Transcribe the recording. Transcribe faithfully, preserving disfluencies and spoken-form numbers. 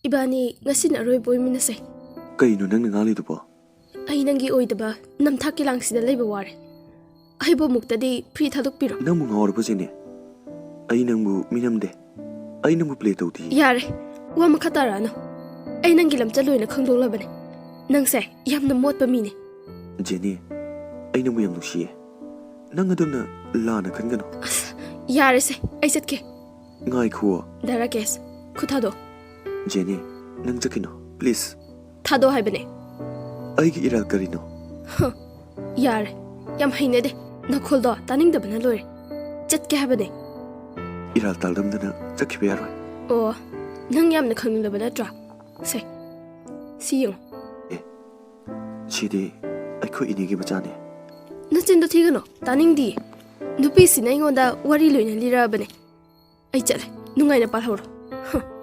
ꯏꯕꯥꯅꯤ ꯉꯁꯤꯅ ꯑꯔꯣꯏꯕ ꯑꯣꯏꯃꯤꯟꯅꯁꯦ꯫ ꯀꯩꯅꯣ ꯅꯪꯅ ꯉꯥꯡꯂꯤꯗꯨꯕꯣ? ꯑꯩ ꯅꯪꯒꯤ ꯑꯣꯏꯗꯕ ꯅꯝꯊꯥꯛꯀꯤ ꯂꯥꯡꯁꯤꯗ ꯂꯩꯕ ꯋꯥꯔꯦ꯫ ꯑꯩꯕꯨ ꯑꯃꯨꯛꯇꯗꯤ ꯐ꯭ꯔꯤ ꯊꯥꯗꯣꯛꯄꯤꯔꯣ꯫ ꯅꯪꯕꯨ ꯉꯥꯎꯔꯕꯣ ꯖꯦꯅꯤ? ꯑꯩ ꯅꯪꯕꯨ ꯃꯤꯅꯝꯗꯦ꯫ ꯑꯩ ꯅꯪꯕꯨ ꯄ꯭ꯂꯦ ꯇꯧꯗꯦ꯫ ꯌꯥꯔꯦ, ꯋꯥ ꯃꯈꯥ ꯇꯥꯔꯛꯑꯅꯨ꯫ ꯑꯩ ꯅꯪꯒꯤ ꯂꯝꯆꯠ ꯂꯣꯏꯅ ꯈꯪꯗꯣꯛꯂꯕꯅꯦ꯫ ꯅꯪꯁꯦ ꯌꯥꯝꯅ ꯃꯣꯠꯄ ꯃꯤꯅꯦ꯫ ꯖꯦꯅꯤ, ꯑꯩ ꯅꯪꯕꯨ ꯌꯥꯝ ꯅꯨꯡꯁꯤꯌꯦ꯫ ꯅꯪ ꯑꯗꯨꯝꯅ ꯂꯥꯟꯅ ꯈꯟꯒꯅꯨ꯫ ꯌꯥꯔꯦꯁꯦ, ꯑꯩ ꯆꯠꯀꯦ꯫ ꯉꯥꯏꯈꯨꯑꯣ꯫ ꯗꯥ ꯔꯥꯀꯦꯁ, ꯈꯨꯠ ꯊꯥꯗꯣ꯫ ꯖꯦꯅꯤ, ꯅꯪ ꯆꯠꯈꯤꯅꯣ, ꯄ꯭ꯂꯤꯖ꯫ ꯊꯥꯗꯣ ꯍꯥꯏꯕꯅꯦ꯫ ꯑꯩꯒꯤ ꯏꯔꯥꯜ ꯀꯔꯤꯅꯣ? ꯌꯥꯔꯦ, ꯌꯥꯝ ꯍꯩꯅꯗꯦ꯫ ꯅꯈꯣꯜꯗꯣ ꯇꯥꯅꯤꯡꯗꯕꯅ ꯂꯣꯏꯔꯦ꯫ ꯆꯠꯀꯦ ꯍꯥꯏꯕꯅꯦ꯫ ꯏꯔꯥꯜ ꯇꯥꯜꯂꯝꯗꯅ ꯆꯠꯈꯤꯕ ꯌꯥꯔꯣꯏ꯫ ꯑꯣ, ꯅꯪ ꯌꯥꯝꯅ ꯈꯪꯅꯤꯡꯂꯕ ꯅꯠꯇ꯭ꯔꯥ? ꯁꯦ, ꯁꯤ ꯌꯦꯡꯉꯣ꯫ ꯁꯤꯗꯤ ꯑꯩꯈꯣꯏ ꯏꯅꯦꯒꯤ ꯃꯆꯥꯅꯦ꯫ ꯅꯆꯤꯟꯗꯣ ꯊꯤꯒꯅꯣ, ꯇꯥꯅꯤꯡꯗꯤꯌꯦ꯫ ꯅꯨꯄꯤꯁꯤꯅ ꯑꯩꯉꯣꯟꯗ ꯋꯥꯔꯤ ꯂꯣꯏꯅ ꯂꯤꯔꯛꯑꯕꯅꯦ꯫ ꯑꯩ ꯆꯠꯂꯦ, ꯅꯨꯡꯉꯥꯏꯅ ꯄꯥꯜꯍꯧꯔꯣ꯫ ꯍ꯫